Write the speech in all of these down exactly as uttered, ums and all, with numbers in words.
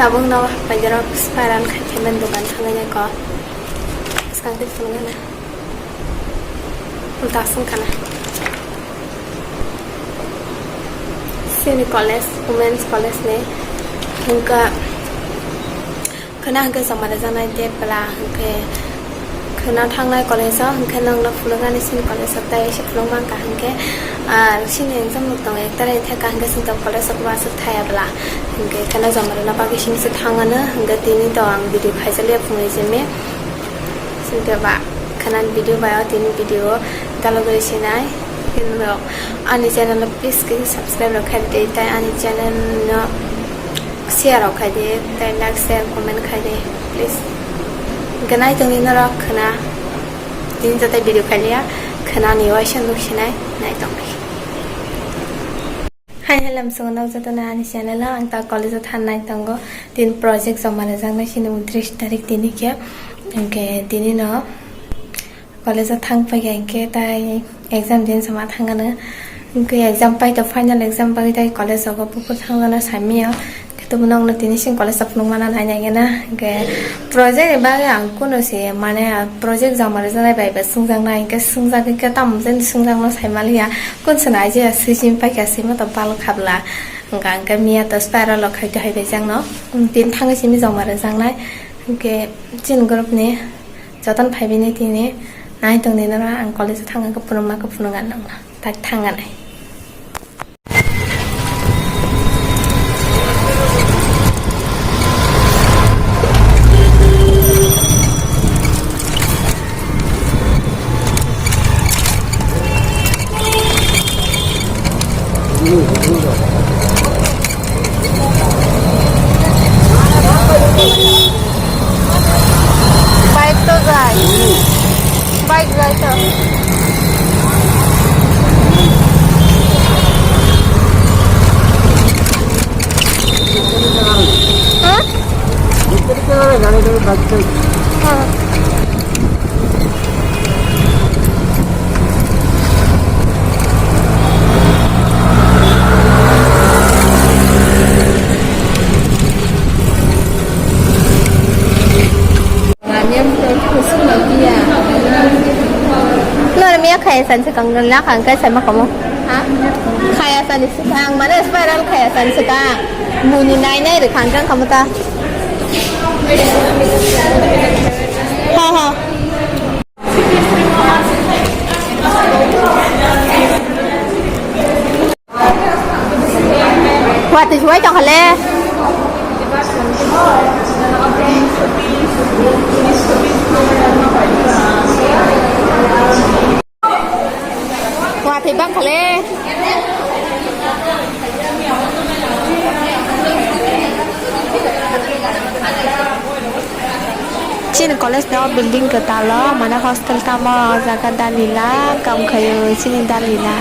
Tabuk no paidorok spiral khai khe men dukan thangwi nai ko. Swkang tei phunukgana. Ulta swngkhana. Sini college, women's college ni. Hwnkha, khwna hwnkhe joma rwjaknai date bwla hwnkhe khwna thangnai college o, hwnkhe nokno phunuknani sini college o tei se phunuk mankha hwnkhe, ah, sini exam rok tongo, ek tarik theka hwnkhe sini college o kwbangma thaya bwla hwnkhe khwna joma rwna bagwi sini se thangmano hwnkhe tini to ang video khaijak liya phunui jemi. Sini ba khwna video bai o tini video dalogwi sinai. Hwnkhe ani channel o please khe subscribe rok khai di tei ani channel no share rok khai di, tei like, share, comment khai di, please. Ganai tongwi norok khwna. Tini joto video khai liya, khwna ni waisa nuk sinai, nai tongwi. Hai, hello, msongo nok joto na ani channel o, ang ta college o thangnai tongo. Tin project joma rwjaknai sini untris tarik tini khe. Hwnkhe tini no college o thang paikha hwnkhe tai exam din sama thangano. Hwnkhe exam pai to final exam bagwi tai college o buphur thangmano saimio. Khe tubunokno tini sing college o phunukmano nainai gana. Hwnkhe project ni bagwi ang kuno se mane project joma rwjaknai bai bai swngjaknai hwnkhe swngjagwi khe tamo jani swngjakno saimaliya. Kun swnai je swijin paikha sima to bal khabla. Hwnkha hwnkhe miya to spiral rok khai to hai bai jakno. Tin thangwi simi joma rwjaknai. Hwnkhe chini group ni jotono phaibaini tini nai tongni noro ang college o thangwi khe phunukma khe phunukgani nangla. Tak thangani. Bike to jai. Bike jai to. Ha? Ha. Nor miya khaya san se kang la kang kai sai ma kamo. Ha? Khaya san se kang mane spiral khaya san se kang. Muni nai nai re kang kang kamo ta. Ha ha. Watwi suwai tongkha le. Watwi bangkha le. Chini college ni o building kwtal o mane hostel tamo o jaga dalila kam khaio chini dalila.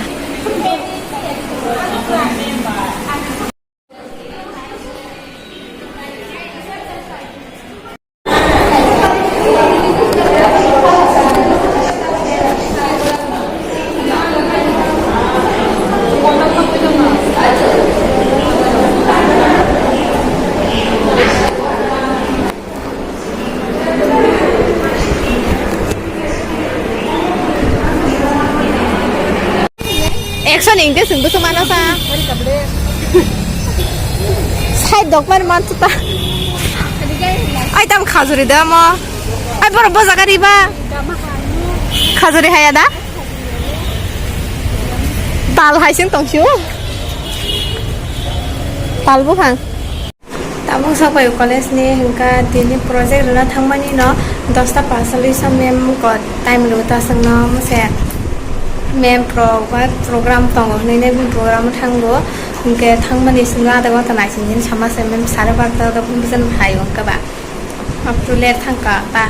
Action hingke sing bwswk mano sa. Side dok mani mansu ta. Ai tam khajuri da mo. Ai borok bo jaga riba. Khajuri haya da. Tal hai sing tong siu. Tal buphang. Tabuk sapai college ni hingka tini project rwna thangmani no dosta pasalwi sa mem ko time rw ta songno mose mem pro ba program tongo hinwi nai program thango hingke thangmani simi adagota naising sama se mem sare barta da bumbujan hai hingke ba after late thangka ta.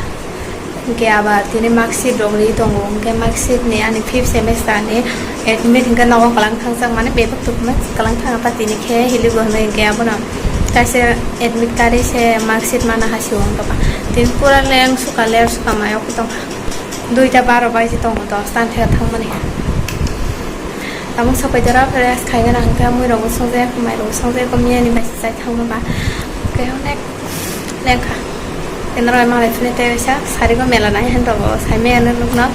Hingke aba tini mark sheet rok ri tongo, hingke mark sheet ni ani fifth semester ni admit hingke nogo kwlang thangjak, mane bebak tukma kwlang thang apa tini khe hiligo hinwi hingke abono kaisa admit card se mark sheet mana hasi o hingke ba tini pura leng suka ler suka mayo tongkha duita baro baji tongo dos tan theka thangmani. Amo sapai jora fresh khaigana hingke mui rogo songjak mai rogo songjak miya ni bai se chai thangma ba. Lengkha. Kenaro emang lai philai tei waisa sarigo mela nai han rogo sai maya nukno.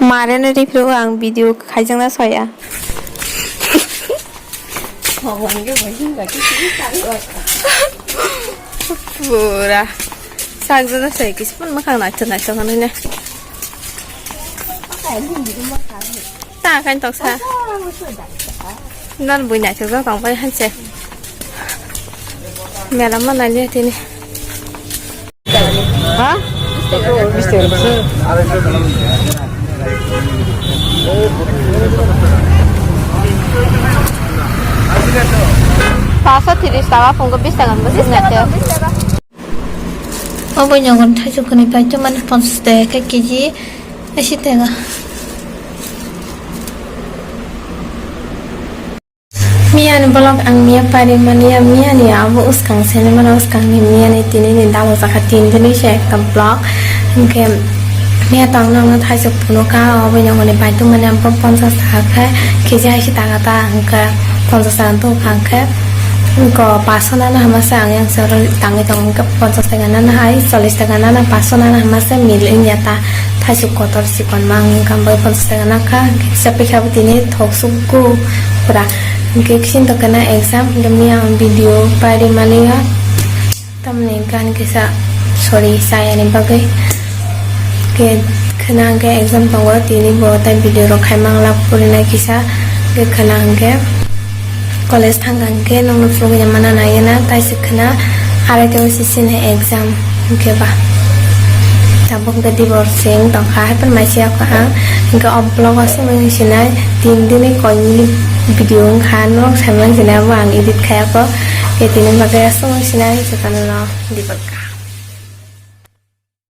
Mare no ripro ang video khaijak na soya. Pura sakjak na soya kisi pun makhang naithok naithok hwnwi ne. Ta kain toksa. Nan bui naithok jak tong bai hanse. Mela ma nai le tini. Ha? Paso tiris taka phungo bis taka mo sini naithok. Obo nyogon thaichuk kwrwi pai tongmani ponchas taka khe kg ashi taka. Miyani vlog ang miya pari mani ya, miyani abo uskang sene mano uskang ni miyani tini ni dabo jaka tin dini se ekta vlog. Hingke miya tong nang thaichuk phunukha, obo nyogon ni pai tongmani abo ponchas taka khe kg ashi taka ta hingke ponchas taka tong kha hingke. Ko paso nana hamasa ang yang soro tangwi tongo, hwnkhe ponchas taka nana hai, chollish taka nana, paso nana hamasa mil wngya ta, thaichuk kotor chikon ma wngkha, bai ponchas taka nakha, kisa pikha bo tini thok sukgo pura. Hwnkhe kising tokena exam, hwnkhe miya ang video pari maliya, tamni gan kisa, sorry, sayani bagwi. Hwnkhe khwna hwnkhe exam tongo, tini bo tai video rok khai mangla, purinai kisa, hwnkhe khwna hwnkhe. College thangkha hwnkhe nokno phunukya mana naigena, taisik khwna arai tei O C C ni exam hwnkhe ba. Tabuk hwnkhe dibor se wng tongkha, haiphano mai siya kha ang. Hwnkhe o vlog o simi wng sinai tin dini koi minute video wngkha, norok sai man sinai abo ang edit khaiya kho. Hwnkhe tini bagwi aswk wng sinai, jotono no dibor kha.